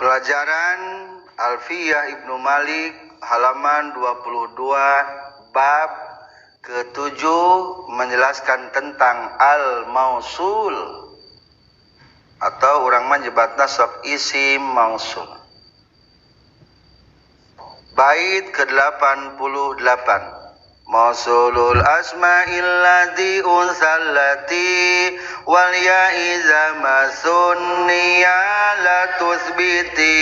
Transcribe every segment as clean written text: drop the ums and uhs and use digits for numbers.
Pelajaran Alfiyah Ibnu Malik halaman 22 bab ke-7 menjelaskan tentang al-mausul atau urang menyebatna sok isim mausul. Bait ke-88. Mausulul asma'il ladzi unsallati wal ya'iza masunniya la tusbiti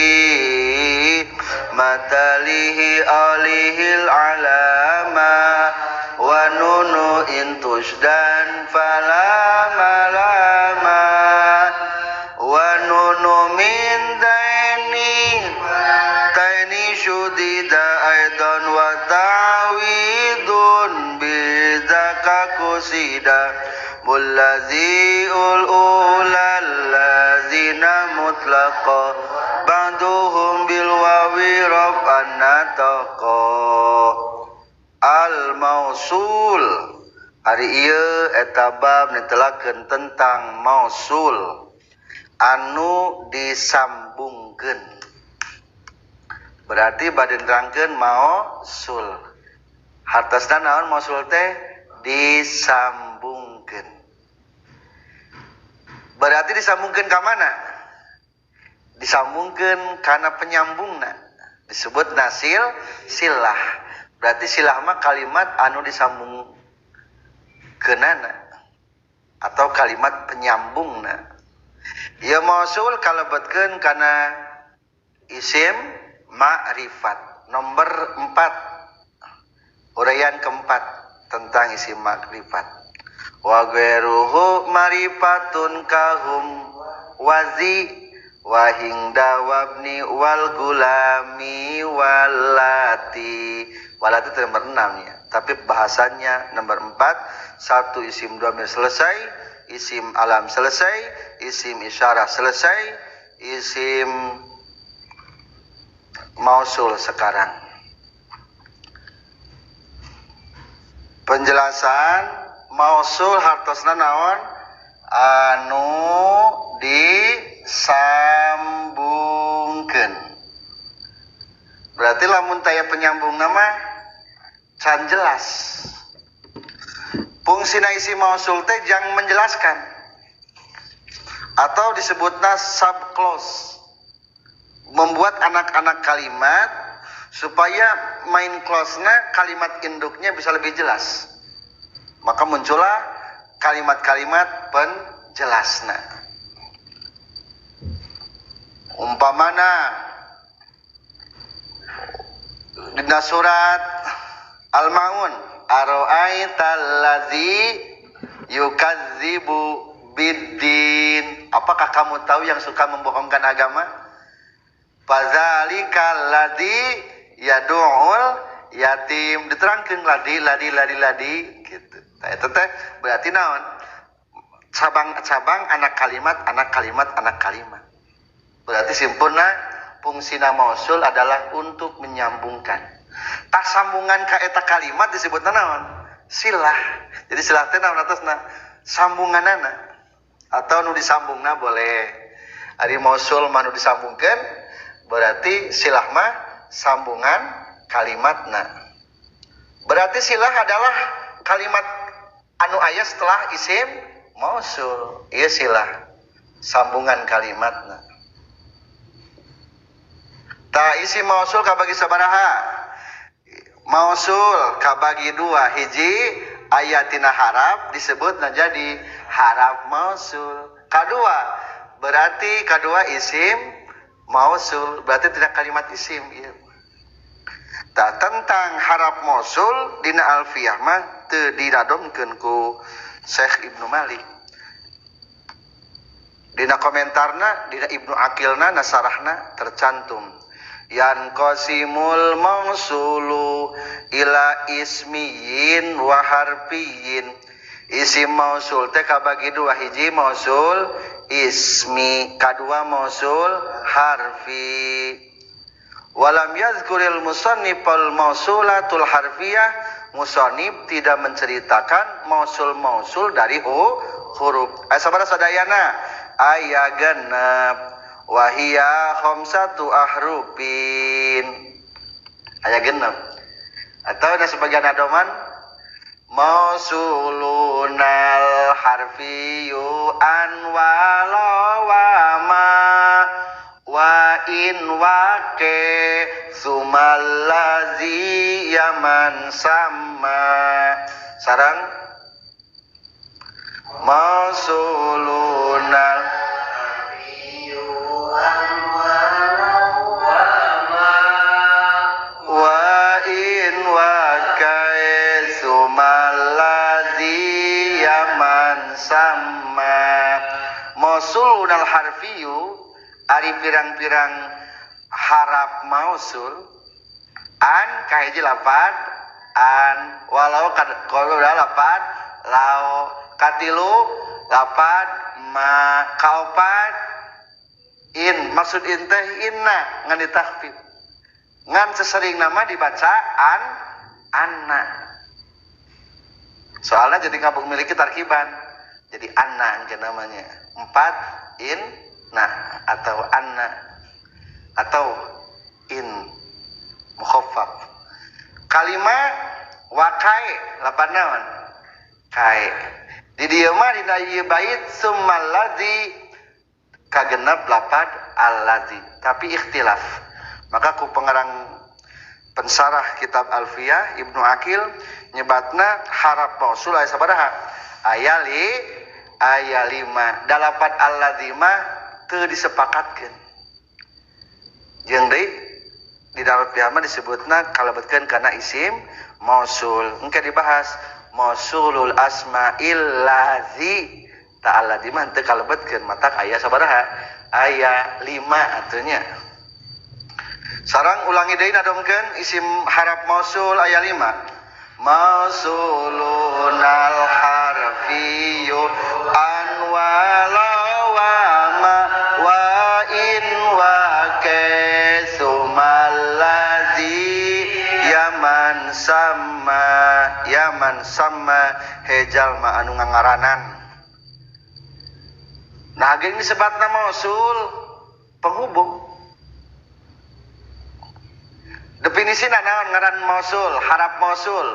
matalihi alihil alama wa nunu intusdan fala malama wa nunu min daini taini syudida aidan wa ta'widun bizaka kusida mullazi ul ulallazina mutlaqa ba'duhum bil wawi raf'an nataqa. Al mausul ari ieu eta bab nitelakeun tentang mausul anu disambungkeun, berarti bade nerangkeun mausul. Hartosna naon mausul teh? Disambungkeun. Berarti disambungkeun ka mana? Disambungkeun kana penyambungna, disebut nasil silah. Berarti silah mah kalimat anu disambungkeunana atau kalimat penyambungna. Ieu mausul kalebetkeun kana isim ma'rifat. Nomor 4. Uraian keempat tentang isim ma'rifat. Wa ghairuhu ma'rifatun kahum wazi wa hingda wabni wal gulami walati. Walati itu nomor 6 ya, tapi bahasannya nomor 4. Satu isim dhamir selesai, isim alam selesai, isim isyarah selesai, isim mausul sekarang. Penjelasan mausul hartosna naon? Anu disambungkeun. Berarti lamun taya penyambung nama can jelas. Fungsina isi mausul teh jang menjelaskan atau disebutna subclause, membuat anak-anak kalimat supaya main clause-nya kalimat induknya bisa lebih jelas. Maka muncullah kalimat-kalimat penjelasna. Umpamana dina surat Al-Maun, ara'aital ladzi yukadzibu biddin. Apakah kamu tahu yang suka membohongkan agama? Fazalikal ladzi yad'ul yatim. Diterangkeun ladi ladi ladi ladi gitu. Tah eta teh berarti naon? Cabang-cabang anak kalimat, anak kalimat, anak kalimat. Berarti simpulna fungsina mausul adalah untuk menyambungkan. Tah sambungan ka eta kalimat disebutna naon? Silah. Jadi silah teh naon atasna? Sambunganana atau nu disambungna boleh. Ari mausul mah nu disambungkeun berarti silah mah sambungan kalimatna. Berarti silah adalah kalimat anu aya setelah isim mausul. Ieu silah sambungan kalimatna. Ta isim mausul kabagi sabaraha? Mausul kabagi dua, hiji ayatina harap disebutna jadi harap mausul. Kadua berarti kadua isim mausul, berarti tidak kalimat isim ieu. Tah tentang harap mausul dina alfiyah mah teu diradomkeun ku Syekh Ibnu Malik. Dina komentarna, dina Ibnu Aqilna nasarahna tercantum yan qasimul mausulu ila ismiyin wa harfiyin. Isim mausul teh kabagi dua, hiji mausul ismi, kadua mausul harfi. Walam yazkuril musannifal mausulatul harfiyah, musannif tidak menceritakan mausul-mausul dari huruf. Aya sabaraha sadayana? Aya genep. Wahia khamsatu ahrufin. Aya genep. Atau ada sebagian adoman mausulunal harfiyu an walawama wa in waqi sumallazi yaman sama. Sarang mausulunal harfiyu an walawama wa in waqi sumallazi yaman sama. Mausulunal harfiyu ari pirang-pirang harap mausul an kahiji lapad an walau kalau udah lapad lau katilu lapad ma kaopat in maksud in teh inna ngan ditahfif ngan sesering nama dibaca an anna soalnya jadi nggak memiliki tarkiban jadi anna angka namanya empat in nah atau anna atau in mukhaffaf. Kalimat wakai lapan naon kai di dieu mah dina ieu bait summallazi kagenep lapad allazi tapi ikhtilaf. Maka ku pengarang pensarah kitab Alfiyah Ibnu Akil nyebatna harap mausul aya sabaraha aya li aya 5 dalapan allazi mah teu disepakatkeun. Jeung deui di dalam pihama disebutna kalebetkeun kana isim mausul. Engke dibahas mausulul asma'il ladzi ta'ala di mah teu kalebetkeun matak aya sabaraha aya 5 atunya. Sarang ulangi deui nadomkeun isim harap mausul aya 5. Mausulunal harfiyu an walawama wa in wa sumallazi yaman sama yaman sama hejal ma anu ngangaranan. Nah geuning disebatna mausul penghubung. Definisina naon ngaran mausul harap mausul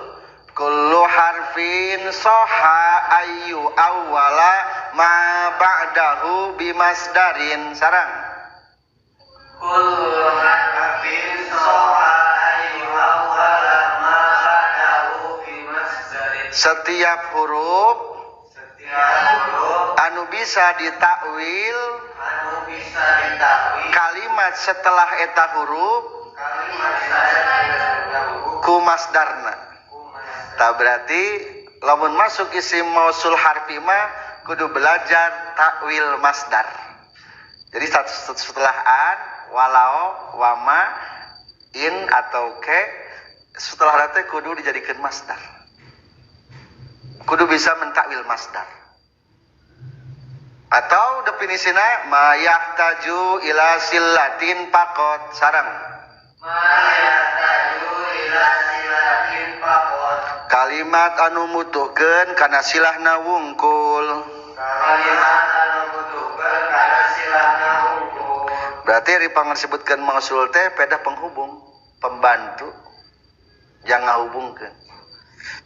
kullu harfin soha ayu awwala ma ba'dahu bimasdarin. Sarang kullu harfin soha ayu awwala ma ba'dahu bimasdarin. Setiap huruf anu bisa ditakwil kalimat setelah eta huruf ku masdarna. Tak berarti lamun masuk isim mausul harfi mah kudu belajar takwil masdar. Jadi setelah an, walau, wama, in atau ke setelah teh kudu dijadikan masdar. Kudu bisa mentakwil masdar. Atau definisina ma yahtaju ila sillatin pakot. Sarang ma yahtaju ila sillatin pakot. Kalimat anu mutuhkeun kana silahna wungkul. Kalimat anu mutuhkeun kana silahna wungkul. Berarti ari pangarsebutkeun mausul teh pedah penghubung, pembantu yang ngahubungkeun.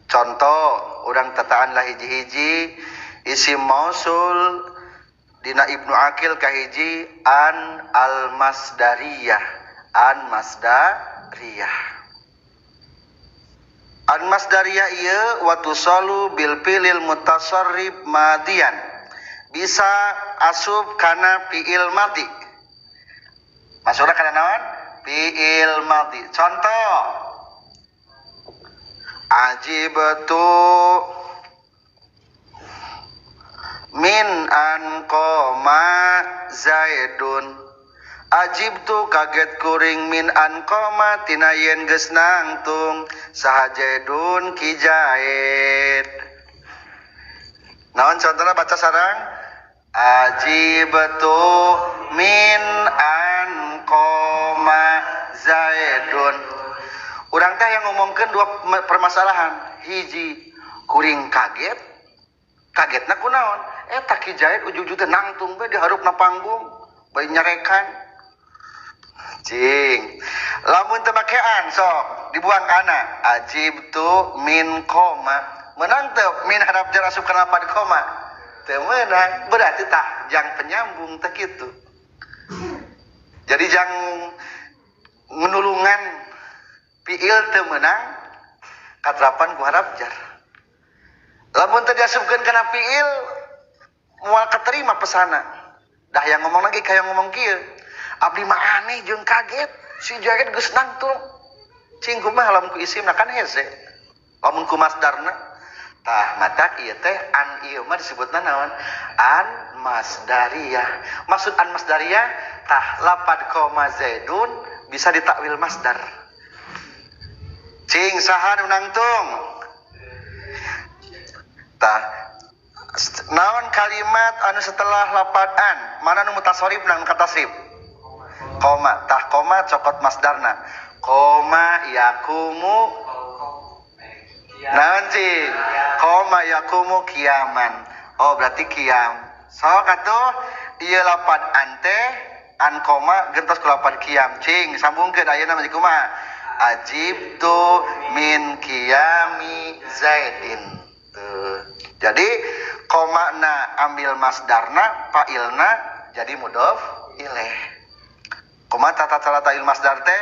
Contoh urang tataan lah hiji-hiji isim mausul dina Ibnu Akil kahiji an al-masdariyah, an masdariyah. An masdariyah ieu wa tusalu bil fi'lil mutasarrif madian. Bisa asup kana fi'il madi. Maksudna kana naon? Fi'il madi. Contoh ajibtu min an qoma zaidun. Ajibtu kaget kuring min an qoma tina yen geus nangtung saha zaidun ki zaid. Naon contohna baca sareng? Ajibtu min an qoma zaidun. Urang teh yang ngomongkeun dua permasalahan. Hiji kuring kaget. Kagetna kunaon? Eta ki Zaid ujug-ujug teh nangtung we di hareupna panggung. Bari nyarekan. Cing. Lamun teu make an sok dibuang ana. Ajibtu min koma. Menang teu min harap jar asup kana lapad koma? Teu meunang. Berarti tah jang penyambung teh kitu. Jadi jang menulungan fiil teu meunang katrapan ku harap jar. Lamun teu diasupkeun kana fiil moal katerima pesana. Dah yang ngomong lagi kayak ngomong kieu. Abdi mah aneh jeung kaget si Jaid geus nangtung. Cing kumaha lamun ku isimna kan hese. Lamun ku masdarna tah matak ieu teh an ieu mah disebutna naon? An masdariyah. Maksud an masdariyah tah lapad koma zaidun bisa ditakwil masdar. Cing saha nu nangtung? Tah naon kalimat anu setelah lapad an? Mana nu mutasarrif na nu katasrif? Koma. Tah koma cokot masdarna. Koma yakumu naon cing? Koma yakumu kiaman. Oh berarti kiam. Sok atuh ieu lapad an teh an koma gentos ku lapad kiam. Cing sambungkeun ayeuna mah kumaha? Ajibtu min kiami Zaidin. Tuh. Jadi komana ambil masdarna, fa'ilna jadi mudhof ilaih. Koma tata cara ta'il masdar teh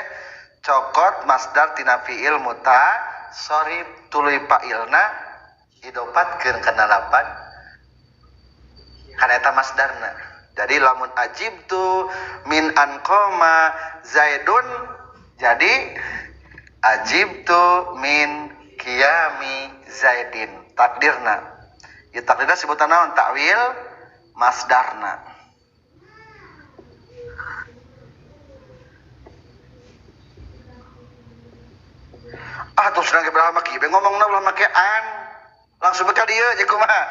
cokot masdar tina fi'il mutasarrif tuluy fa'ilna idopatkeun kana lapad kana eta masdarna. Jadi lamun ajibtu min an koma Zaidun jadi ajibtu min qiyami Zaidin takdirna. Ya takdirna sebutan naon? Takwil masdarna. Ah terus nang berapa maki be ngomongna ulah make an. Langsung beka dieu jeung kumaha?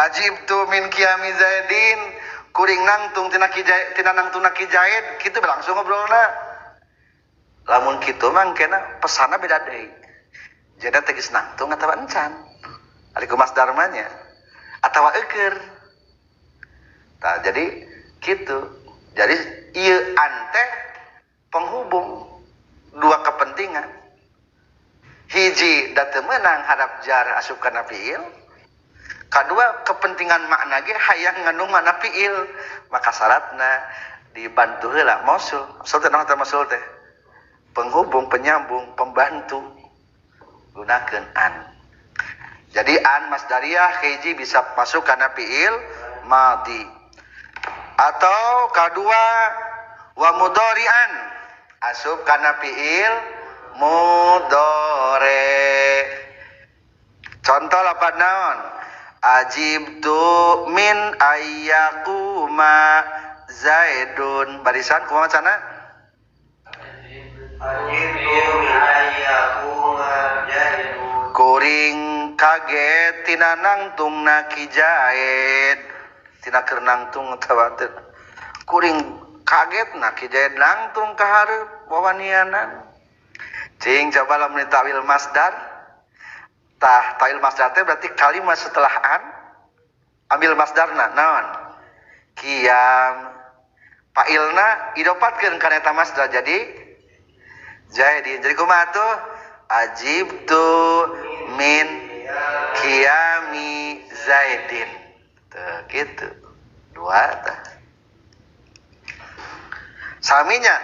Ajibtu min qiyami Zaidin kuring nangtung tina ki Zaid tina nangtungna ki Zaid kitu langsung ngobrolna. Lamun kitu mah engkena pesanna beda deui. Jadi teh geus nangtung atawa encan. Ari ku masdarmanya atawa eukeur. Tah jadi kitu. Jadi ieu an teh penghubung dua kepentingan. Hiji da teu meunang harap jar asup kana fiil. Kadua kepentingan makna ge hayang ngandung makna fiil. Maka syaratna dibantu heula mausul. Mausul teh naon teh mausul teh? Penghubung, penyambung, pembantu. Gunakeun an. Jadi an masdariyah hiji bisa masuk kana fiil madhi. Atau kadua wa mudhari'an asup kana fiil mudhari. Contoh lapad naon? Ajibtu min ayyakuma Zaidun. Barisan kumaha macana? Ajibtu min ayyakuma Zaidun. Kuring kaget tina nangtungna ki Zaid. Tina keur nangtung atawa teu. Kuring kaget na ki Zaid nangtung ka hareup wawanianan. Cing coba lamun takwil masdar. Tah takwil masdar teh berarti kalimat setelah an ambil masdarna naon? Qiyam. Fa'ilna idopatkeun kana eta masdar jadi Zaidin. Jadi kumaha tuh? Ajibtu min qiyami Zaidin. Tuh gitu. Dua tah. Saminya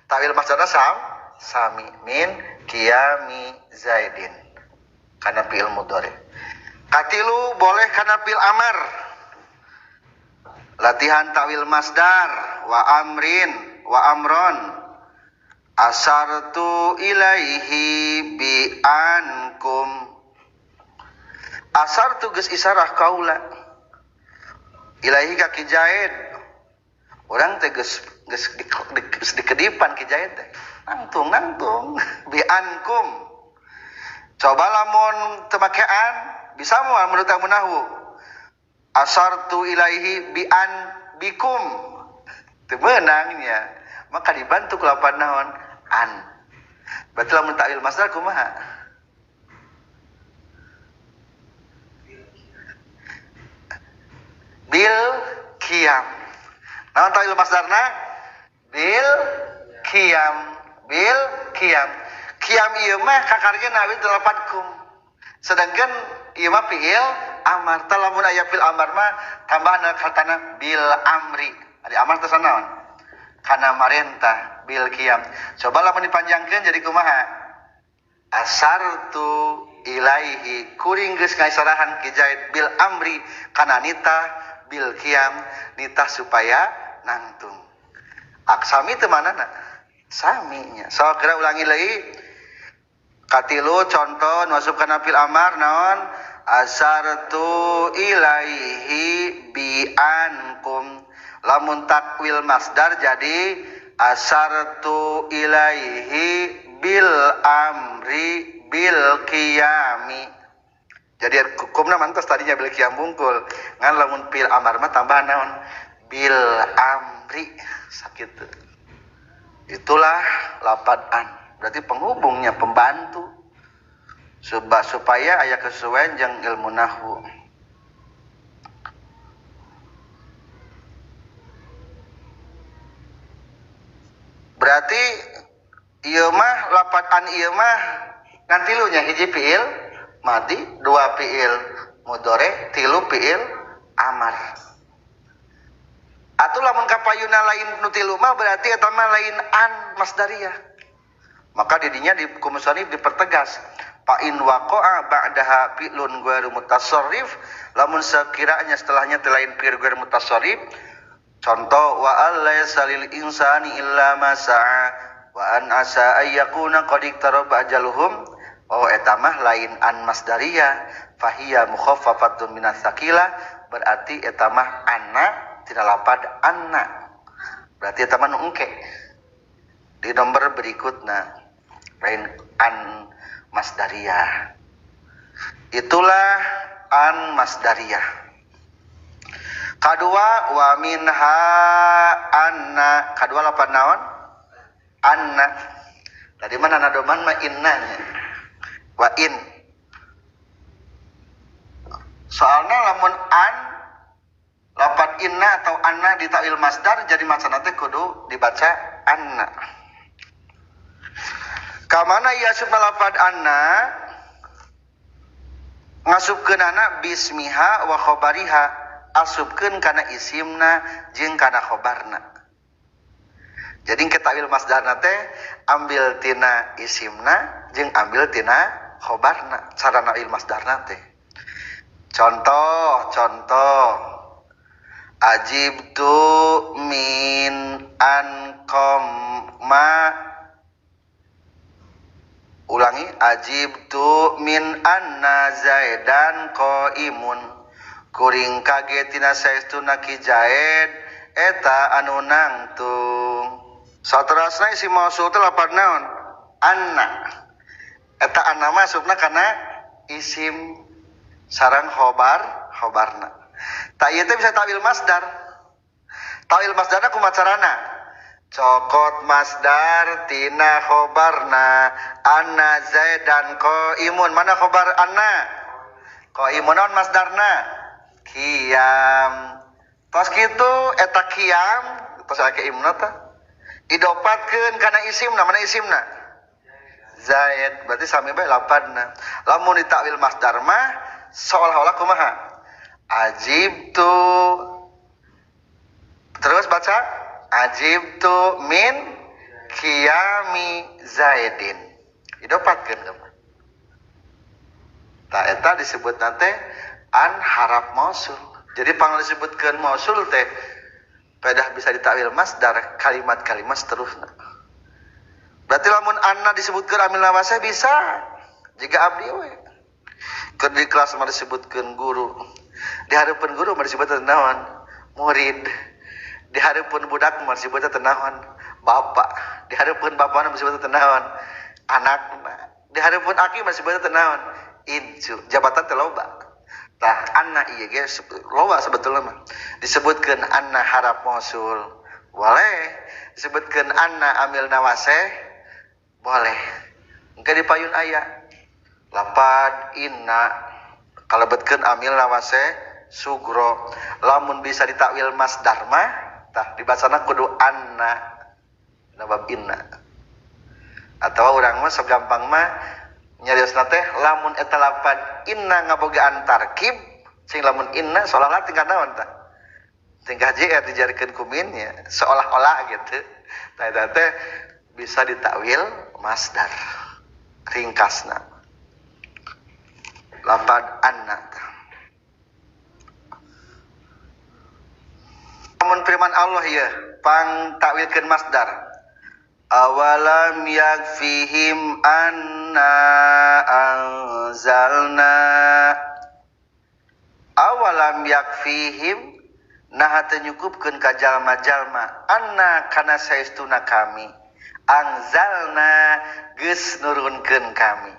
takwil masdarna sami min qiyami Zaidin kana fi'il mudhari. Katilu boleh kana fi'il amar. Latihan takwil masdar wa amrin wa amron. Asartu ilaihi bi ankum. Asartu geus isarah kaula. Ilaihi ka ki Zaid. Urang teh geus dikedipan ki Zaid teh. Nangtung nangtung bi ankum. Coba lamun teu make an bisa moal menurut ilmu nahwu. Asartu ilaihi bi an bikum. Teu meunangnya. Maka dibantu ku lapan naon? An. Berarti lamun takwil masdar kumaha? Bil qiyam. Naon ta'wil masdarna? Bil qiyam, bil qiyam. Qiyam ieu mah kakarnya awil lapad kum. Sedangkan ieu mah fi'il amar. Tah lamun aya fi'il amar mah tambahan katana bil amri. Ari amar teh sanaon? Kana marentah bil qiyam. Coba lamun dipanjangkeun jadi kumaha? Asartu ilaihi kuring geus ngaisarahan ki Zaid bil amri kana nitah bil qiyam, nitah supaya nangtung. Aksami teu manana? Sami nya. So kira ulangi lagi. Katilu contoh nu asup kana fil amar naon? Asartu ilaihi bi ankum. Lamun takwil masdar jadi asartu ilaihi bil amri bil qiyami. Jadi hukumna mantos tadinya bil qiyam bungkul. Ngan lamun fil amar mah tambahan naon? Bil amri sakitu. Itulah lapad an. Berarti penghubungnya, pembantu. Supaya aya kesesuaian jeung ilmu nahwu. Berarti ieu mah lapad an ieu mah ngan tilunya, hiji fiil madi, dua fiil mudhari, tilu fiil amar. Atuh lamun kapayuna lain nu tilu mah berarti eta mah lain an masdariyah. Maka didinya di kumusonif dipertegas fa in waqa'a ba'daha fi'lun ghairu mutasarrif, lamun sekiranya setelahnya lain fi'il ghairu mutasarrif. Contoh wa alaysa lil insani illa ma sa'a wa an asa ay yakuna qad iktaraba ajaluhum. Oh eta mah lain an masdariyah, fahiya mukhaffafatun minas saqilah, berarti eta mah anna tidak lapad anna. Berarti eta mah nu engke. Di nomor berikutna lain an masdariyah. Itulah an masdariyah. Kadua wa minha anna. Kadua lapan naon? Anna. Tadi mana nadoman mah innanya. Wa in. Soalnya lamun an lapan inna atau anna di ta'wil masdar jadi macana teh kudu dibaca anna. Kamana ieu asupna lapan anna? Ngasupkeunana bismiha wa khabariha, asupkeun kana isimna jeung kana khobarna. Jadi ke ta'wil masdarna teh ambil tina isimna jeung ambil tina khobarna, cara ta'wil masdarna teh. Contoh, contoh. Ajibtu min an qamma. Ulangi, ajibtu min anna zaidan qaimun. Kuring kaget tina saestuna ki Zaid eta anu nangtung. Saterasna isi mausul teh lapad naon? Anna. Eta anna mah asupna kana isim sareng khobar, khobarna. Tah ieu teh bisa ta'wil masdar. Ta'wil masdarna kumaha carana? Cokot masdar tina khobarna anna zaidan qaimun. Mana khobar anna? Qaimun naon masdarna? Qiyam. Tos kitu eta qiyam tos aya imna tah. Idopatkeun kana isimna, mana isimna? Zaid. Berarti sami bae lapadna. Lamun ditakwil masdar mah seolah-olah kumaha? Ajibtu. Terus baca ajibtu min qiyami Zaidin. Idopatkeun kumaha? Tah eta disebut nate an haraf mausul. Jadi pang disebutkeun mausul teh pedah bisa ditakwil masdar kalimat-kalimat seterusnya. Berarti lamun anna disebutkeun amil nawaseh bisa jika abdi we. Keur di kelas mah disebutkeun guru. Di hareupeun guru mah disebutkeun naon? Murid. Di hareupeun budak mah disebutkeun naon? Bapak. Di hareupeun bapana mah disebutkeun naon? Anakna. Di hareupeun aki mah disebutkeun naon? Incu. Jabatan teh loba. Tah anna ieu ge loba sebetulna mah. Disebutkeun anna harap mausul boleh, disebutkeun anna amil nawaseh boleh. Engke di payun aya lapad inna kalebetkeun amil nawaseh sugro. Lamun bisa ditakwil masdar mah Tah dibacana kudu anna dina bab inna. Atawa urang mah sok gampang mah nyariosna teh lamun eta lapad inna ngabogaan tarkib sing lamun inna seolah-olah tingkah naon tah? Tingkah JR dijarikeun ku minnya seolah-olah gitu. Tah eta teh bisa ditakwil masdar ringkasna lapad anna. Namun firman Allah ya pang takwilkeun masdar awalam yakfihim anna anzalna awalam yakfihim nah teu nyukupkeun ka jalma-jalma anna kana saestuna kami anzalna geus nurunkeun kami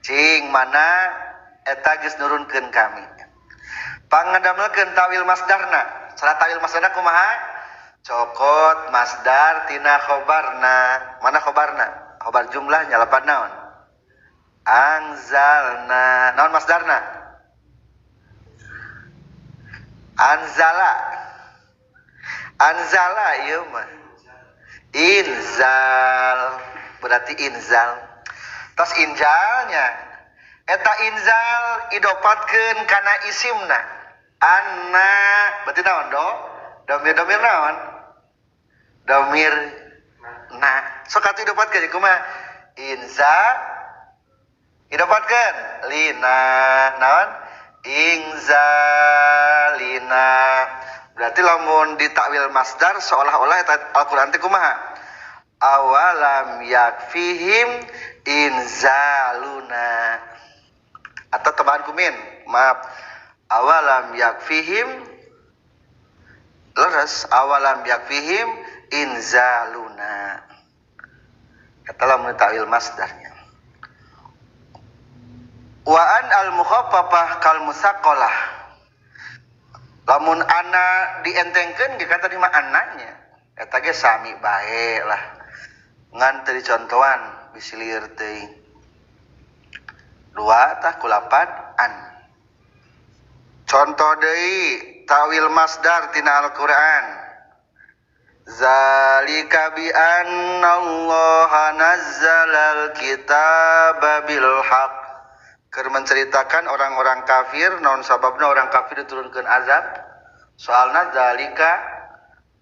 cing mana eta geus nurunkeun kami pangadamelkeun tawil masdarna salah tawil masdarna kumaha cokot masdar tina khobarna mana khobarna khobar jumlahnya lapan naon anzalna naon masdarna anzala anzala ieu mah inzal berarti inzal tos injalnya eta inzal idopatkeun kana isimna anna berarti naon do domir-domir naon domir na sok atuh idopatkeun kumaha inza idopatkeun lina naon inzalina berarti lamun ditakwil masdar seolah-olah eta Al-Qur'an teh kumaha awalam yakfihim inzaluna atau tambahan kumin maaf awalam yakfihim leres awalam yakfihim inzaluna eta lamun ditakwil masdarnya wa an al mukhaffafah kal musaqqalah lamun ana dientengkeun ge kata di mah ananya eta ge sami bae lah ngan teu dicontohan bisi lieur teuing dua tah kulapan an contoh deui tawil masdar tina Al-Qur'an zalika bi annallaha nazzalal kitaba bil haqq keur menceritakan orang-orang kafir naon sababna orang kafir diturunkeun azab soalna zalika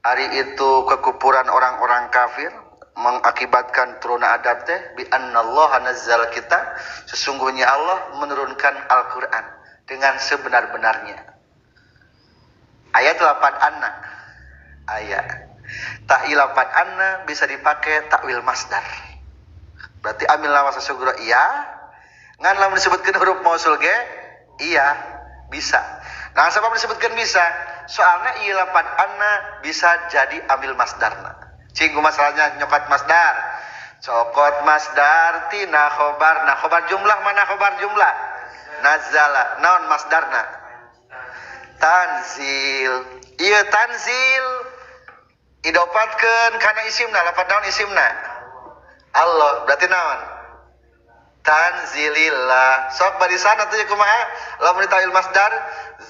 ari itu kekufuran orang-orang kafir mengakibatkan turunna azab teh bi annallaha nazzal kitab sesungguhnya Allah menurunkan Al-Qur'an dengan sebenar-benarnya ayat 8 anna ayat ta'il 8 anna bisa dipakai takwil masdar berarti amil lawasa sugro iya ngan lamun disebutkeun huruf mausul ge iya bisa. Nah sabab disebutkeun bisa soalnya ieu lapan anna bisa jadi amil masdarna. Cing masalahnya nyokat masdar. Cokot masdar tina khobarna. Khobar jumlah mana khobar jumlah? Nazala. Naon masdarna? Tanzil. Ieu tanzil idopatkeun kana isimna lapan naon isimna? Allah. Berarti naon? Tanzilillah. Sok barisan atuh kumaha? Lamun ditawil masdar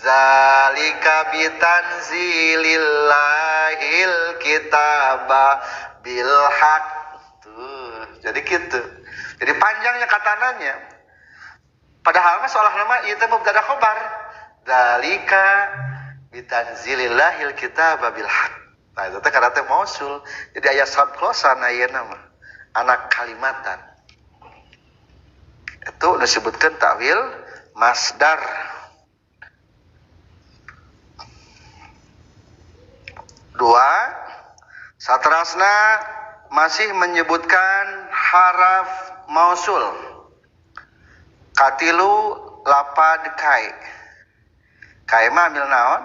zalika bitanzilillahil kitaba bil haq. Tuh, jadi gitu. Jadi panjangnya katananya. Padahal mah seolah nama ieu teh mubtada khobar. Zalika bitanzilillahil kitaba bil haq. Nah, itu teh karena teh mausul. Jadi aya subklosan ayeuna mah. Anak kalimatan. Itu disebutkan takwil masdar. Dua, satrasna masih menyebutkan haraf mausul. Katilu lapad kai. Kai mah amil naon?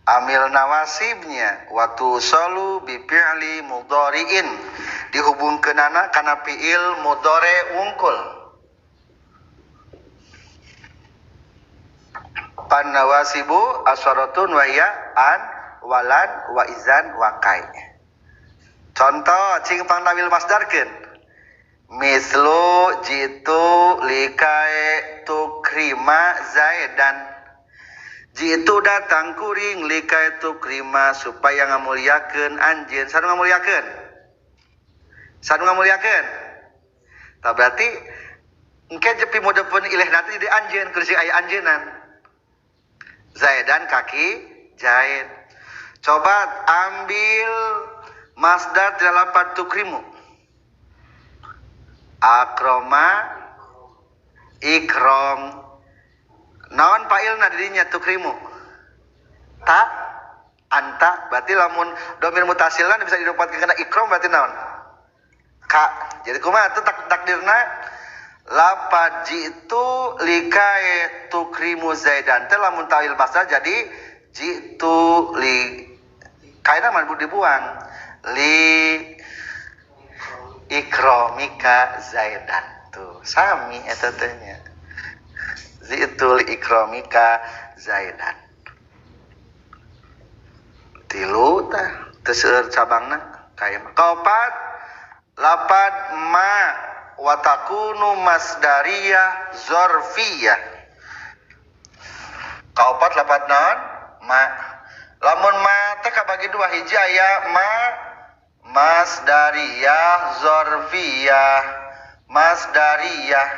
Amil nawasibnya watu solu bi fi'li mudhari'in. Dihubungkeunana kana fi'il mudhari wungkul. Pan nawasibu aswaratun wa hiya an walan wa izan wa kai. Contoh cing pangtawil masdarkeun. Mislu jitu likai tukrima zaidan. Jitu datang kuring likai tukrima supaya ngamuliakeun anjeun. Sanu ngamuliakeun? Sanu ngamuliakeun? Tah berarti engke jepi mudhofun ilaih nanti jadi anjeun kursi aya anjeunan. Zaidan kaki Zaid. Coba ambil masdar tidak lapat tukrimu. Akroma ikrom. Naon fa'ilna dirinya tukrimu? Ta anta berarti lamun domir mutasilna bisa didapatkeun kana ikrom berarti naon? Ka. Jadi kumaha teh takdirna lapad jitu likae tukrimu zaidan teh lamun ta'wil masdar jadi jitu li kaina mah dibuang li ikromika zaidan tuh sami eta teh nya jitu li ikromika zaidan tilu tah teu seueur cabangna kaya kaopat lapad ma wa takunu masdariyah zorfiyah kaopat lapad naon ma lamun ma teh kabagi dua hiji aya ma masdariyah zorfiyah masdariyah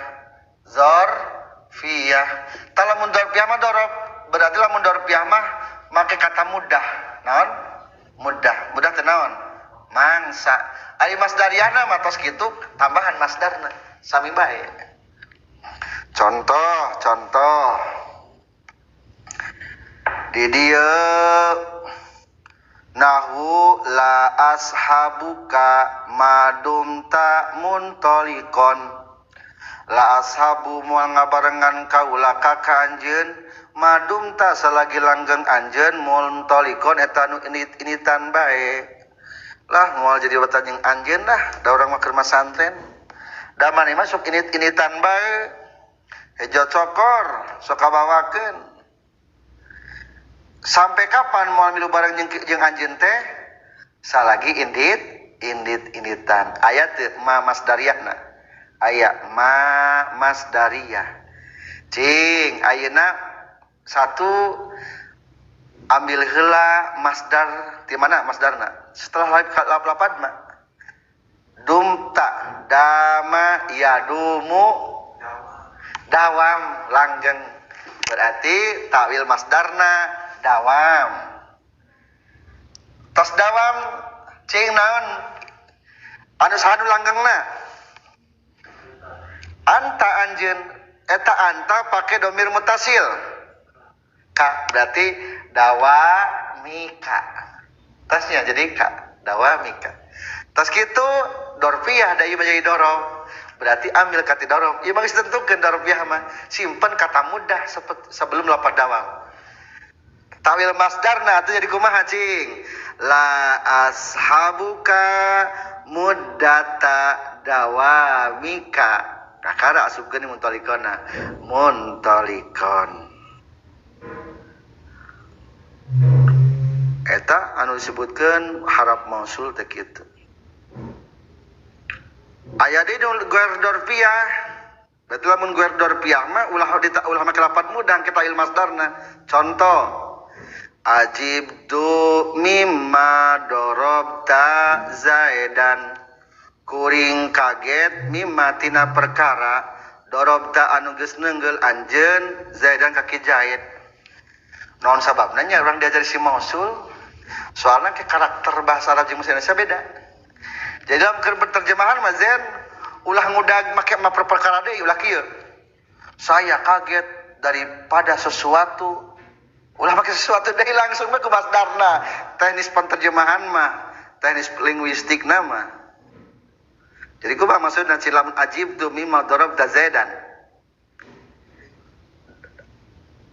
zorfiyah tah lamun dorfiyah mah dorob berarti lamun dorfiyah mah make kata mudah naon mudah mudah teh naon mangsa ari masdariyahna mah tos kitu tambahan masdarna sami bae contoh contoh di dieu nahu la ashabuka madumta muntolikon la ashabu moal ngabarengan kaula ka anjeun madumta salagi langgeng anjeun muntolikon eta nu initan bae lah moal jadi watan jeung anjeun lah da urang mah keur masantren da maneh mah sok init-initan bae hejo cokor sok kabawakeun sampai kapan moal milu bareng jeung anjeun teh salagi indit indit inditan aya teu ma masdariyahna aya ma masdariyah cing ayeuna satu ambil heula masdar di mana masdarna setelah lapad ma dumta dama yadumu dawam langgeng berarti takwil masdarna dawam tos dawam cing naon anu sahanu langgengna anta anjeun eta anta pake domir mutasil ka berarti dawamika tasnya jadi ka dawamika tas kitu dorfiyah da ieu menjadi dorob berarti ambil kata dorob ieu mah geus ditentukeun dorfiyah mah simpen kata mudah sebelum lapad dawam tawil masdarna atuh jadi kumaha cing la ashabuka muddata dawamika kakara asupkeun muntolikona muntolikon eta anu disebutkeun harap mausul teh kitu aya deui nu guer dorfiyah berarti lamun guer dorfiyah mah ulah make lapad mudah kita il masdarna contoh ajibtu mimma dorobta zaidan kuring kaget mimma tina perkara dorobta anu geus neunggel anjeun zaidan ka ki Zaid naon sababna nya urang diajari si mausul soalna ke karakter bahasa Arab jeung bahasa Indonesia beda jadi dalam keur berterjemahan mah zen ulah ngudag make ma perkara deui ulah kieu saya kaget daripada sesuatu ulah pakai sesuatu deui langsung mah ku masdarna teknis penterjemahan mah teknis linguistik nama jadi kumaha maksudna lamun ajib tu mimma darabta zaidan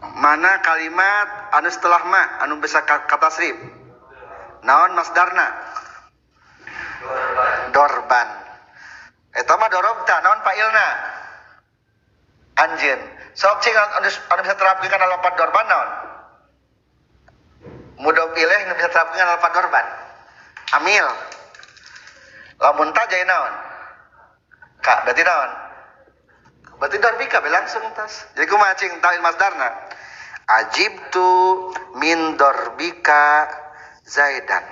mana kalimat anu setelah ma anu bisa kata srif naon masdarna dorban eta mah darabta naon fa'ilna anjeun sok cing anu bisa terapkeun kana lapat dorban naon mudhof ilaih nu bisa terapkeun kana lapat dorban amil lamun ta jadi naon ka berarti naon berarti darbika be langsung tas jadi kumaha cing ta'wil masdarna Ajibtu min darbika Zaidan.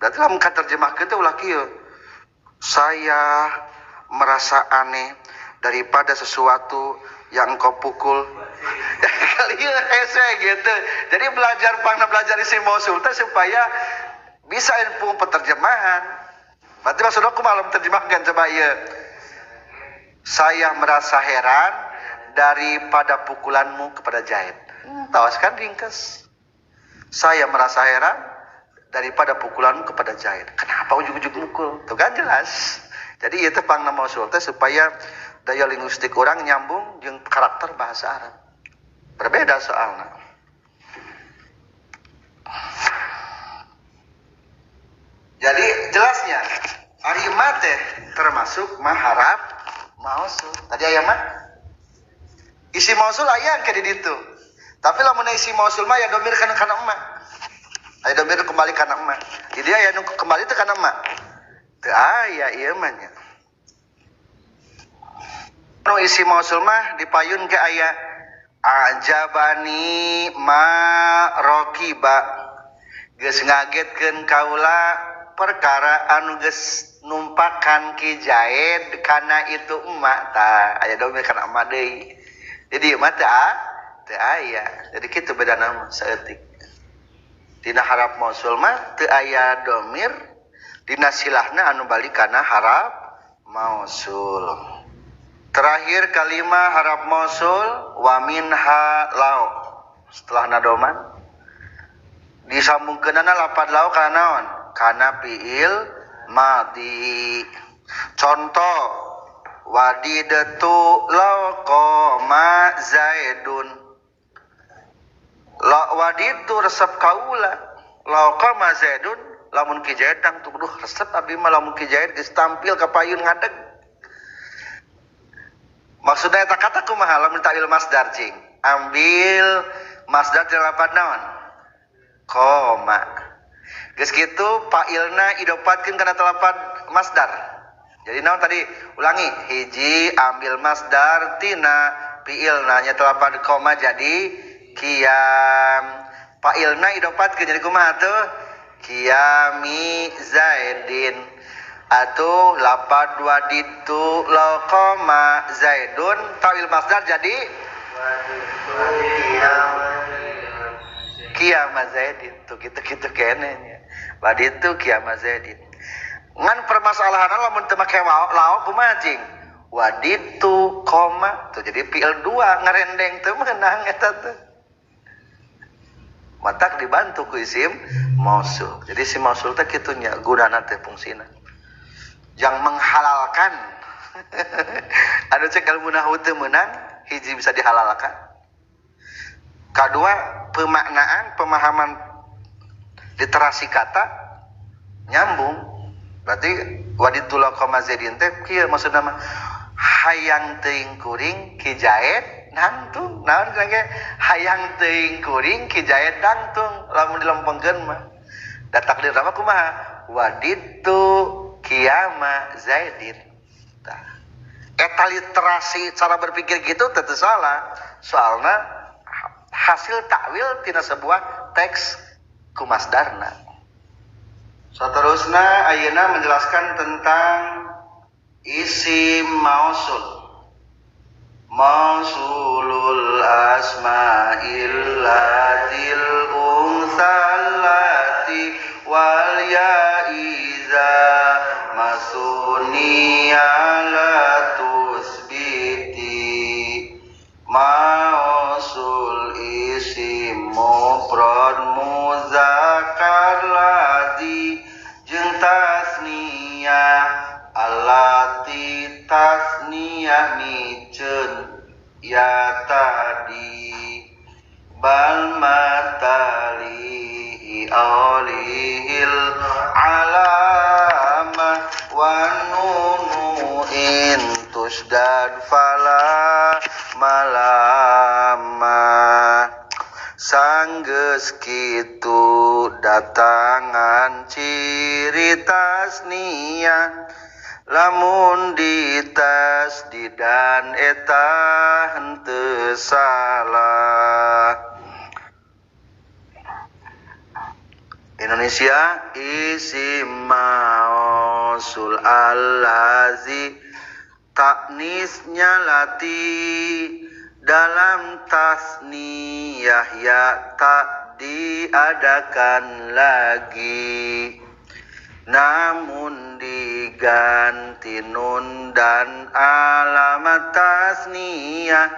Berarti lamun katerjemahkeun teh ulah kieu. Saya merasa aneh daripada sesuatu yang engkau pukul. Kali hese gitu. Jadi belajar pangna belajar isim mausul teh supaya bisa ilmu penerjemahan. Berarti maksud aku malam terjemahkan coba ieu. Saya merasa heran daripada pukulanmu kepada Zaid. Tawas kan ringkes. Saya merasa heran daripada pukulanmu kepada Zaid. Kenapa ujug-ujug mukul? Tuh kan jelas. Jadi itu pangna mausul teh supaya daya linguistik orang nyambung jeung karakter bahasa Arab. Berbeda soalnya. Jadi jelasnya ari ma teh termasuk maharap mausul. Tadi aya mah isi mausul aya ke di ditu. Tapi lamun isi mausul mah ya domir kana kana emak. Aya domir kembali kana emak. Jadi aya nu kembali teh kana emak. Teu aya ieu mah nya. Nu isi mausul mah dipayun ke aya ajabani ma raqiba. Geus ngagetkeun kaula perkara anu geus numpakan Ki Zaid kana itu emak tah aya domir kana emak deui. Jadi ieu mah teu aya. Jadi kitu bedana mah saeutik. Dina harap mausul mah teu aya domir, dina silahna anu balik kana harap mausul. Terakhir kalima harap mausul wa minha lau. Setelah nadoman disambungkeunana lapad lau kana naon? Kana fiil madhi. Contoh wadidtu law qama Zaidun. La waditu resep kaula law qama Zaidun lamun ki Zaid tang tuduh resep abdi mah lamun ki Zaid geus tampil ka payun ngadeg. Maksudna eta kata kumaha lamun ta'wil masdar cing? Ambil masdar tina lapad naon? Koma. Geus kitu fa'ilna idopatkeun kana lapad masdar. Jadi naon tadi? Ulangi, hiji ambil masdar tina fi'ilna nya lapad koma jadi qiyam. Fa'ilna idopatkeun jadi kumaha tuh? Qiyami Zaidin. Atau lapad waditu law qama Zaidun ta'wil masdar jadi qiyama Zaidin. Tuh kitu-kitu keneh nya. Waditu qiyama Zaidin. Ngan permasalahan lamun teu make lao kumaha cing? Waditu koma tuh jadi fi'il 2 ngarendeng teu meunang eta teh. Matak dibantu ku isim mausul. Jadi isim mausul teh kitu nya gunana teh fungsina. Yang menghalalkan. Anu cek ilmu nahwu teu meunang, hiji bisa dihalalkan. Kadua pemaknaan, pemahaman literasi kata nyambung. Berarti waditu law qama Zaidin teh kieu maksudna mah hayang teuing kuring Ki Zaid nangtung. Naon cenah ge hayang teuing kuring Ki Zaid nangtung lamun dilempengkeun mah. Da takdir mah kumaha? Waditu qiyama Zaidin. Tah. Eta literasi cara berpikir gitu teu salah. Soalna hasil takwil tina sebuah teks ku masdarna. Seterusnya ayeuna menjelaskan tentang isim mausul. Mausulul asma'il latil unsallati wal ya'iza masuniya la tusbiti. Mausul isim mufrad muzakkar ladzi jeung tasniyah allati tasniyah miceun ya tadi bal matali alihil alamah wa nunu in tusdad fala malama. Sanggeus kitu datangan ciri tasniyah lamun ditas didan eta henteu salah. Indonesia isim mausul allazi taknisnya lati dalam tasniyah ya tak diadakan lagi, namun diganti nun dan alamat tasniyah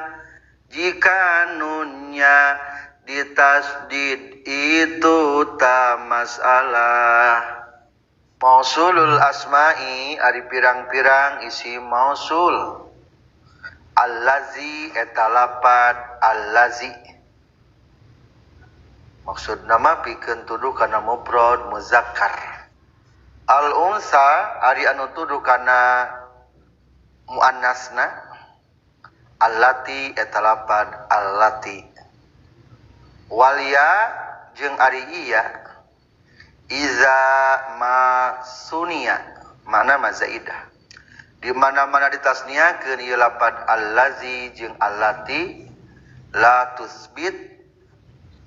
jika nunnya ditasdid itu tak masalah. Mausulul asma'i ari pirang-pirang isi mausul. Allazi eta lapad allazi maksud nama pikeun tuduh kana mufrad muzakkar. Al unsa ari anu tuduh kana muannasna allati eta lapad allati. Walia jeung ari iya iza ma sunia makna mazaidah di mana-mana ditasniakeun ieu lapad allazi jeung allati la tusbit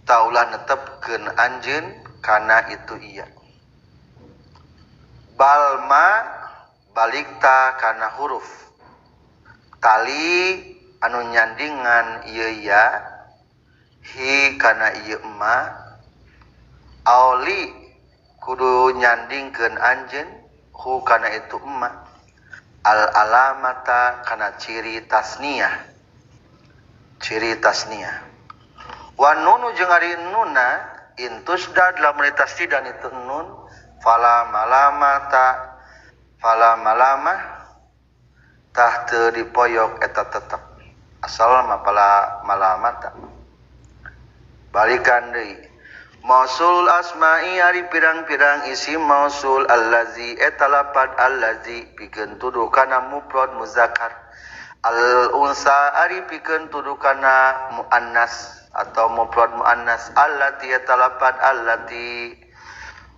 taulah netepkeun anjeun kana itu iya. Balma balikta kana huruf tali anu nyandingan ieu ya hi kana ieu ma auli kudu nyandingkeun anjeun hu kana itu emma al alamata kana ciri tasniyah, ciri tasniyah. Wa nunu jeung ari nuna intusdad lamun ditasdidan itu nun fala malamata fala malamah tah teu dipoyok eta tetep asal mah fala malamata. Balikan deui mausul asma'i ari pirang-pirang isi mausul allazi eta lapad allazi pikeun tuduh kana mufrad muzakkar. Al unsa ari pikeun tuduh kana muannas atau mufrad muannas allati eta lapad allati.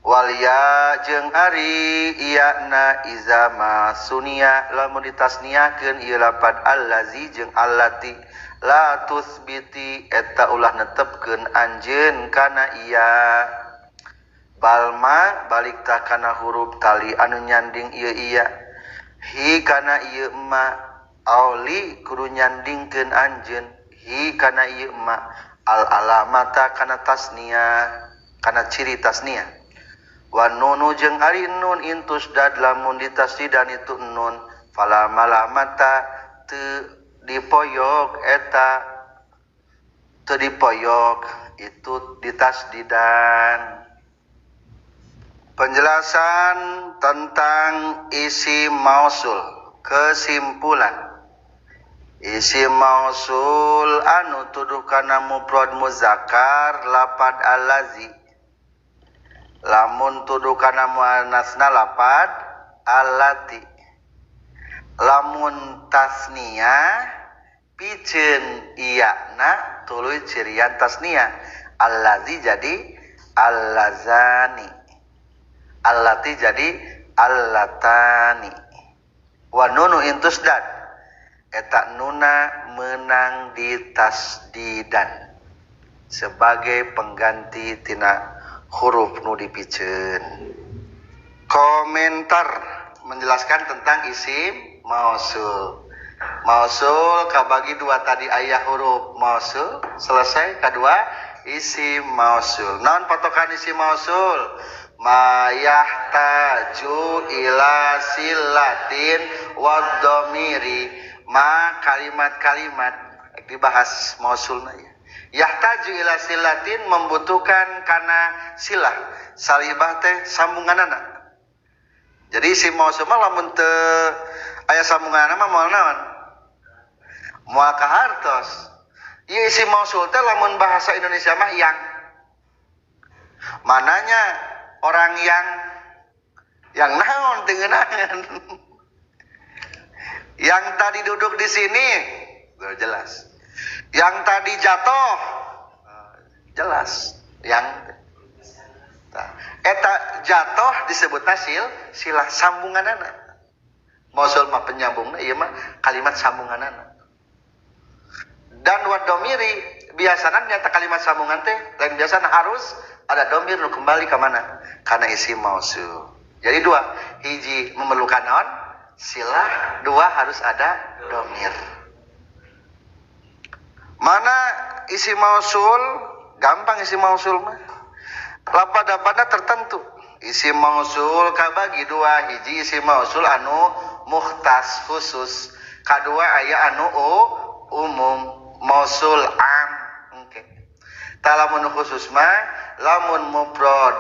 Wal ya jeung ari iyana iza ma sunia lamun ditasniahkeun ieu lapad allazi jeung allati la tusbiti eta ulah netepkeun anjeun kana iya. Balma balik ta kana huruf tali anu nyanding ieu iya hi kana ieu ma auli kudu nyandingkeun anjeun hi kana ieu ma al alamata kana tasniah kana ciri tasniah. Wa nunu jeung ari nun intusdad lamun ditasdidan itu nun fala malamata teu dipoyok eta teu dipoyok itu ditasdidan. Penjelasan tentang isi mausul, kesimpulan isi mausul anu tuduh kana mufrad muzakkar lapad allazi lamun tuduh kana muannasna lapad allati. Lamun tasniyah piceun iyana tuluy cirian tasniyah allazi jadi allazani, allati jadi allatani. Wa nunu intusdad eta nuna menang ditasdidan sebagai pengganti tina huruf nu dipiceun. Komentar menjelaskan tentang isim mausul. Mausul kabagi dua tadi ayah huruf mausul selesai, kedua isim mausul. Naon patokan isim mausul? Ma yahtaju ila silatin wad-dhamiri. Ma kalimat-kalimat dibahas mausulna ya. Yahtaju ila silatin membutuhkan kana silah. Salibah teh sambunganana. Jadi isim mausul mah lamun teu aya sambunganana mah moal naon? Moal kahartos. Ieu isim mausul teh lamun bahasa Indonesia mah yang. Mananya orang yang naon teu ngeunaheun. Yang tadi duduk di sini jelas. Yang tadi jatuh jelas. Yang eta jatuh disebut hasil silah sambunganana. Mausul mah penyambungna ieu mah kalimat sambunganana. Dan wadomiri biasana nyata kalimat sambungan teh lain biasana harus Ada domir nu kembali ke mana? Karena isi mausul. Jadi dua, hiji memerlukan naon? Silah, dua harus ada domir. Mana isi mausul? Gampang isi mausul mah. Lapada-pada tertentu. Isi mausul kabagi dua, hiji isi mausul anu mukhtas khusus. Kadua aya anu umum, mausul am. Oke. Talamun khusus mah lamun mufrad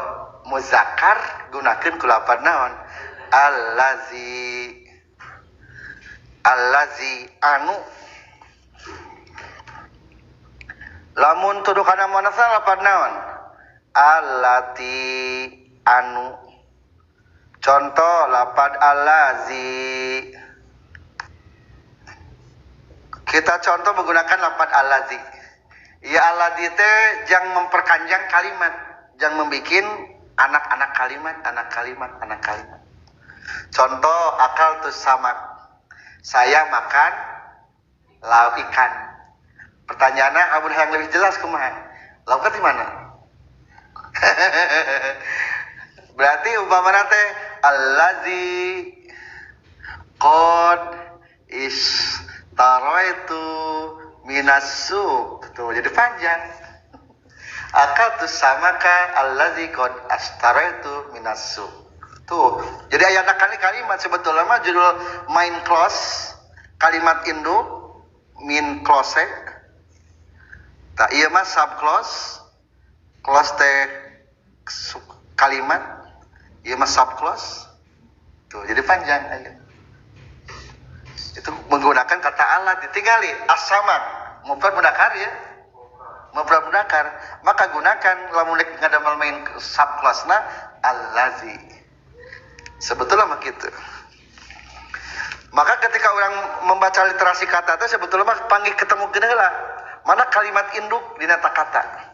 muzakkar gunakeun ku lapad naon? Allazi. Allazi anu. Lamun tuduh kana muannats lapad naon? Allati anu. Contoh lapad allazi. Kita contoh menggunakan lapad allazi. Ya allazi teh jangan memperpanjang kalimat, jangan membikin anak-anak kalimat, anak kalimat, anak kalimat. Contoh akal tuh sama, saya makan lauk ikan. Pertanyaannya amun yang lebih jelas kumaha? Lauknya di mana? Berarti umpamana teh allazi qad istaraitu minas suq. Tuh jadi panjang. Akal tuh samaka allazi qad astaraitu minas suq. Tuh. Jadi aya kali kalimat sebetulnya mah judul main clause, kalimat induk min clause. Tah ieu mah sub clause. Clause teh kalimat, ieu mah sub clause. Tuh, jadi panjang aya. Itu menggunakan kata alat ditinggali as-samad mufrad mudzakkar ya. Mufrad mudzakkar, maka gunakan lamun rek ngadamel main sub clause-na allazi. Sebetulnya mah kitu. Maka ketika orang membaca literasi kata teh sebetulnya mah panggih ketemu heula. Mana kalimat induk dina kata.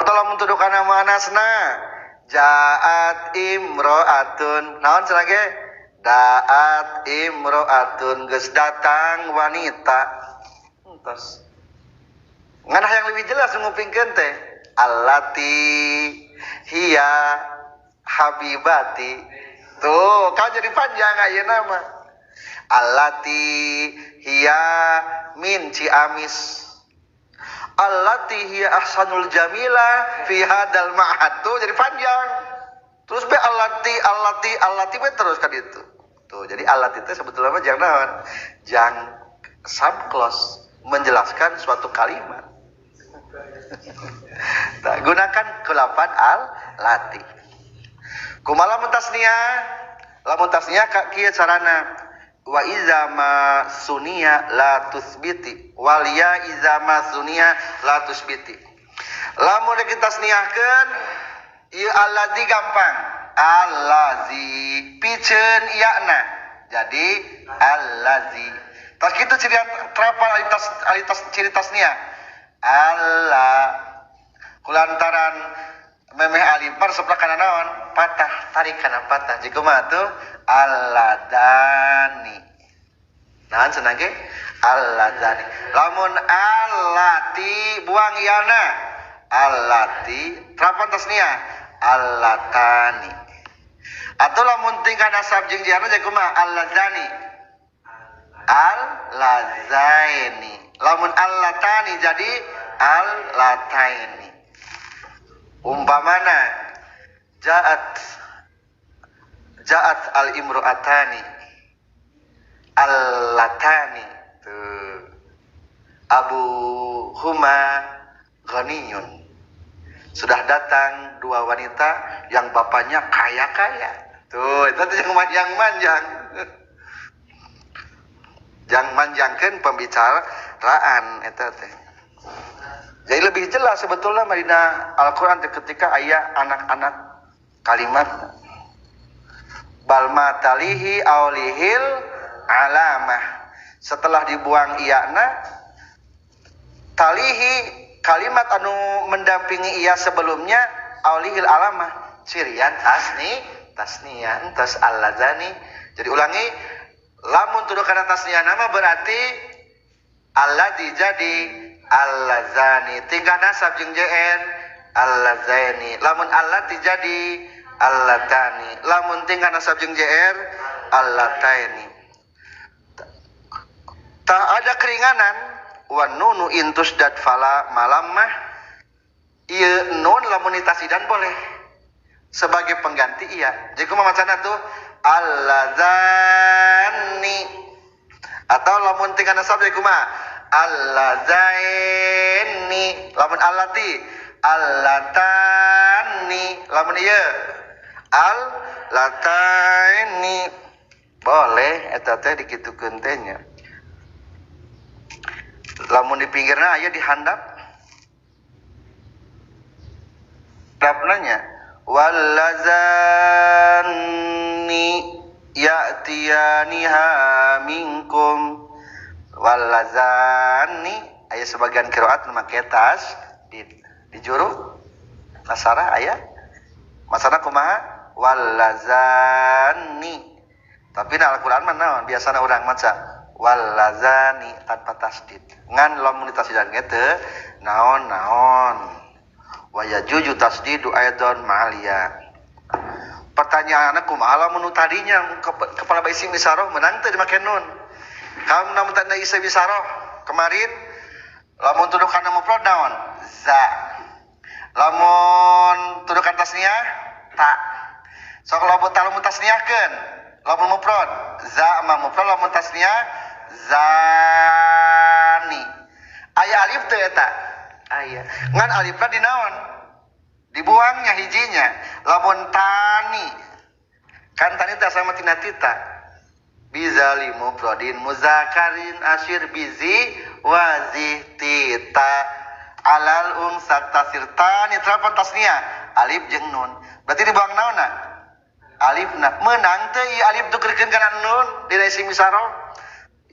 Atau lamun tuduh kana muannasna jaat imro'atun. Naon cenah ge? Daat imro'atun, geus datang wanita. Entos. Nganah yang lebih jelas ngupingkeun teh allati hiya habibati. Tuh, kan jadi panjang ayeuna mah. Allati hiya min Ciamis. Allati hiya ahsanul jamila fi hadal ma'had. Tuh jadi panjang. Terus be allati allati allati be terus kan itu. Tuh, jadi allati itu sebetulnya mah jangan naon? Jang subclause menjelaskan suatu kalimat. Nah, gunakan kelapan al-lati. Kumaha lamun tasniah? Lamun tasniah ka kieu carana. Wa iza ma sunia la tusbiti wal ya iza ma sunia la tusbiti. Lamun rek ditasniahkeun ieu allazi gampang. Allazi piceun iyana. Jadi allazi. Tas kitu ciri terapal alitas ciri tasniah. Allah kulantaran memeh alif mar sebelah kana naon? Patah, tarik kana patah. Jika mah tuh alladani. Naon cenah ge? Alladani. Lamun allati buang iyana. Allati terapan tasniah allatani. Atau lamun tingkah nasab jeung jiana jadi kumaha? Allazani. Allazaini. Lamun allatani jadi allataini. Umpamana jaat jaat al-imro'atani allatani. Tuh. Abu huma ghaniyun. Sudah datang dua wanita yang bapaknya kaya-kaya. Tuh, itu yang manjang-manjang. Jangan manjangkan pembicaraan eta teh. Jadi lebih jelas sebetulnya Madinah Al-Qur'an ketika ayat anak-anak kalimat balma talihi aulihil alamah. Setelah dibuang iyana talihi kalimat anu mendampingi ia sebelumnya aulihil alamah cirian asni tasniah entos allazani. Jadi ulangi, lamun tuduh kana tasniah nama berarti alladzi jadi allazani, tingkah nasab jeung jn allazaini. Lamun allati jadi allatani. Lamun tingkah nasab jeung jr allataini. Tak ada keringanan wa nunu intus dad fala malamah. Ieu nun lamun ditasidan boleh sebagai pengganti iya. Jadi kumaha macana tuh allazani atau lamun tingkah nasab jadi kumaha allazaini. Lamun allati allatani. Lamun ieu allataini boleh eta teh dikitukeun teh nya. Lamun di pinggirna aya di handap nanya wallazani ya'tiyaniha minkum. Wallazani aya sebagian qiraat nu make tas di juru nasarah aya masana kumaha wallazani, tapi na Al-Qur'an mah naon biasana urang maca wallazani tanpa tasdid ngan lamun ditasdidan ge teu naon-naon. Wa yajuju tasdidu aidan ma'aliya. Pertanyaanna kumaha lamun tadinya kepala isim isyarah menang teu dimake nun. Kamu namun tanda isim isyarah kemarin lamun tuduh kana mufrad naon? Za. Lamun tuduh kana tasniah ta. Sok lamun lamun tasniahkeun lamun mufrad za ma mufrad lamun tasniah zani. Aya alif teu eta? Aya. Ngan alifna di naon? Dibuangnya hijinya. Lamun tani. Kan tani teh sama tina tita. Bizali mufradin muzakarin asyir bizi wazi tita alal umsak tasir tani terapan tasnia alif jeung nun. Berarti dibuang naonna? Alifna. Meunang teu ieu alif tukerkeun kana nun dina isim isyarah?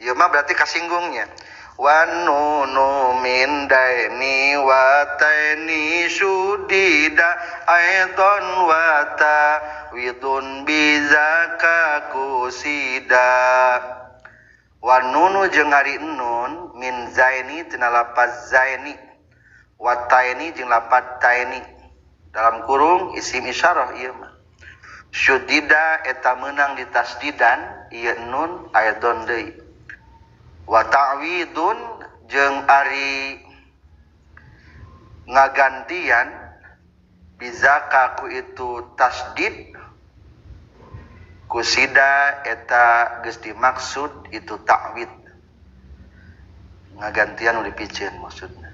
Ieu mah berarti kasinggungnya. Wa nunu min daini wa taini sudida aidan wa ta widun bizaka kusida. Wa nunu jeung ari nun min zaini tina lapaz zaini wa taini jeung lapaz taini dalam kurung isim isyarah ieu mah. Sudida eta meunang ditasdidan ieu nun aidan deui. Wa ta'widun jeung ari ngagantian bizaka ku itu tasdid kusida eta geus dimaksud itu ta'wid ngagantian nu dipiceun maksudna.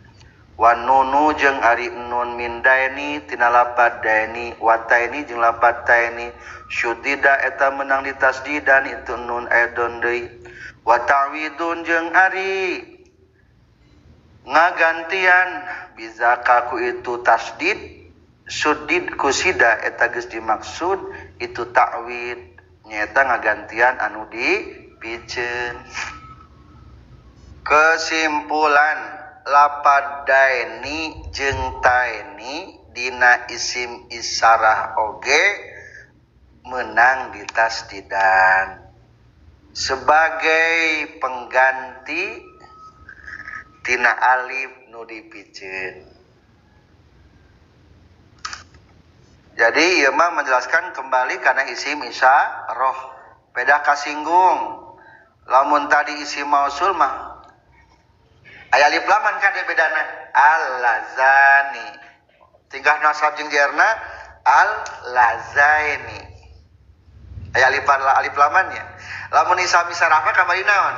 Wa nunu jeung ari nun min daini tina lapad daini wa taini jeung lapad taini syudida eta meunang ditasdidan itu nun aidon deui. Wa ta'widun jeung ari ngagantian bizaka ku itu tasdid sudid kusida eta geus dimaksud itu ta'wid nyaeta ngagantian anu dipiceun. Kesimpulan lapad daini jeung taini dina isim isyarah oge meunang ditasdidan sebagai pengganti tina alif nu dipiceun. Jadi ieu mah menjelaskan kembali karena isim isyarah beda kasinggung. Lamun tadi isim mausul mah aya alif laman kan bedana allazani. Tingkah nasab jeung jerna allazaini. Aya alif alif lamannya. Lamun isim isyarah mah kamari naon?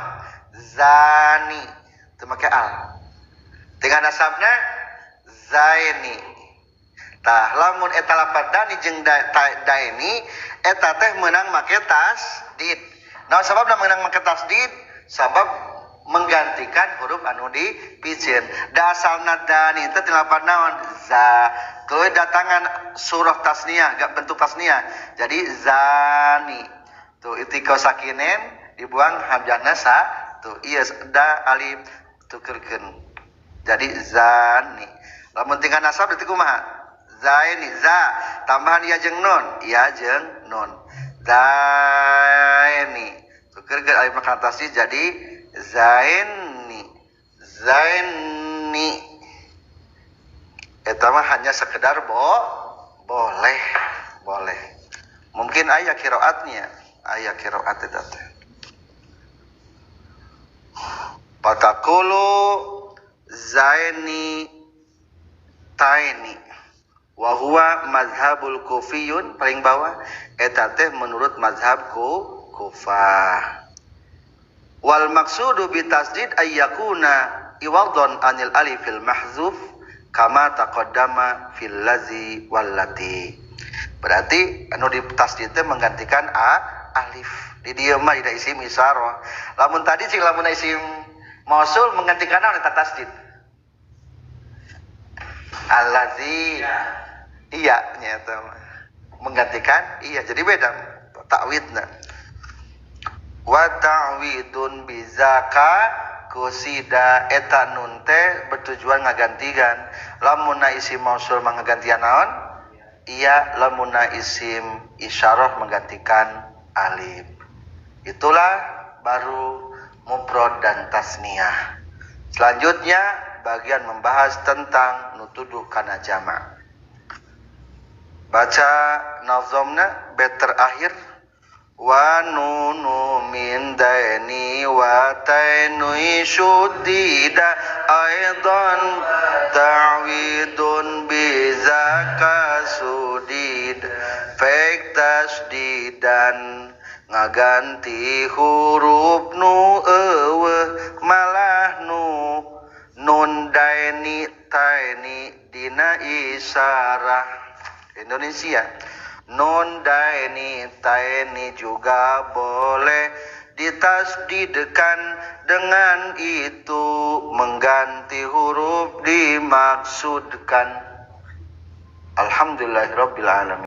Zani. Teu make al. Tingkah nasabna zaini. Tah lamun eta lapad dani jeung daini eta teh meunang make tasdid. Naon sababna meunang make tasdid? Sabab menggantikan huruf anu dipiceun. Da asalna dani teh tina lapad naon? Za. Tuluy datangan surah tasniah, gak bentuk tasniah. Jadi zani. Tuh itika sakinen dibuang hamzahna sa tuh ieu da alif tukerkeun. Jadi zani. Lamun tingkah nasab berarti kumaha? Zaini za tambahan ya jeung nun, ya jeung nun. Zaini. Tukerkeun alif kana tasdid jadi zaini. Zaini. Eta mah hanya sekedar boleh, boleh. Mungkin aya qiraatnya, aya qiraat eta teh. Patakulu zaini taini wa huwa mazhabul kufiyun paling bawah eta teh menurut mazhab Kufah. Wal maqsudu bi tasdid ayyakuna iwadhan anil alifil mahzuf kama taqaddama fil ladzi wallati. Berarti anu di tasdid teh menggantikan a alif. Di dieu mah dina isim isyarah. Lamun tadi cing lamun isim mausul menggantikan naon eta tasdid? Allazi. Iya nya eta mah. Menggantikan iya, jadi beda takwidna. Wa ta'widun bizaka kusida eta nun teh bertujuan ngagantikan. Lamunna isim mausul menggantian naon? Iya, lamunna isim isyarah menggantikan alif. Itulah baru mufrad dan tasniyah. Selanjutnya bagian membahas tentang nutuduh kana jama'. Baca nazamna bait terakhir. Wa nunu min daini wa tainu syuddida aidan ta'widun bi zakasudid fek tasdidan ngaganti huruf nu eueuh malah nu nun daini taini dina isyarah Indonesia. Nun daini taini juga boleh ditasdidkan, dengan itu mengganti huruf dimaksudkan. Alhamdulillahirabbil alamin.